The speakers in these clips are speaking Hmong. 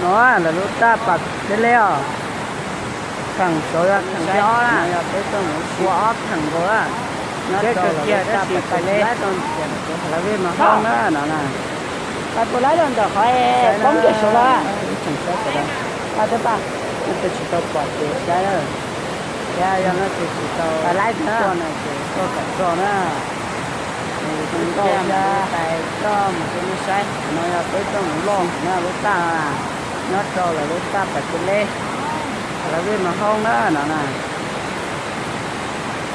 No lawv lub taj Pas Pes Lej os. Theem saud yog theem thib ob na, ua ob theem nkaus na. Nyob rau kiag tab sis pais tsis laib rau ntawm qhov lawv vij mas hoob na no na. Pais puas laib rau ntawm qhov poob kiag saud lawm. Tsis tau pom ces saib na. Thiab yog leej twg tsis tau tuaj no ces tuaj kom txog na. Mus tsis tau thiab, pais coj mus rau nej saib. No yog peb tuaj mus loj na lub taj no na. Nyob rau lawv lub taj Pas Pes Lej, qhov lawv vij mas hoob na no na.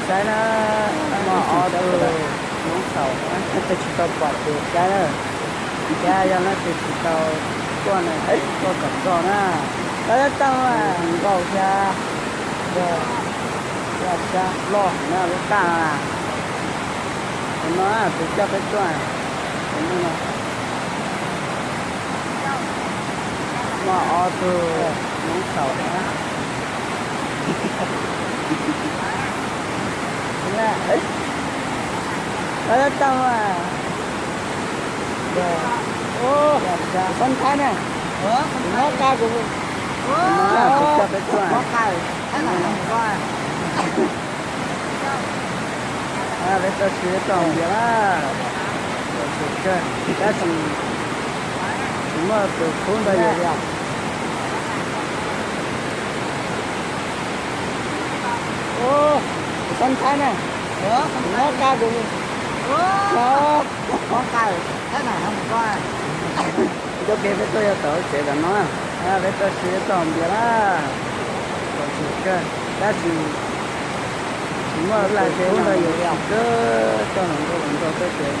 Saib na, muaj ob tug Hmoob xaus, leej twg tsis tau pom ces saib na. Thiab yog leej twg tsis tau tuaj no ces tuaj kom txog na. Lawv tab tom nkaus thiab, loj heev na lub taj no na. Tus no tus coj peb tuaj, tus no muaj ob tug Hmoob xaus na. Lawv tab tom Xab Thaib na, mob qa kuv, tus coj peb tuaj. Peb tuaj sim txog ntiav na, tab sis tsis muaj tus khub ntawd yuav li. Xab Thaib na, mob qa kuv, mob qa. Coj peb, peb tuaj yog tom lub tsev tom no, peb tuaj sim txog ntiav na, tab sis tsis muaj tus khub ntawd yuav li, coj los nrog nrog peb tsev.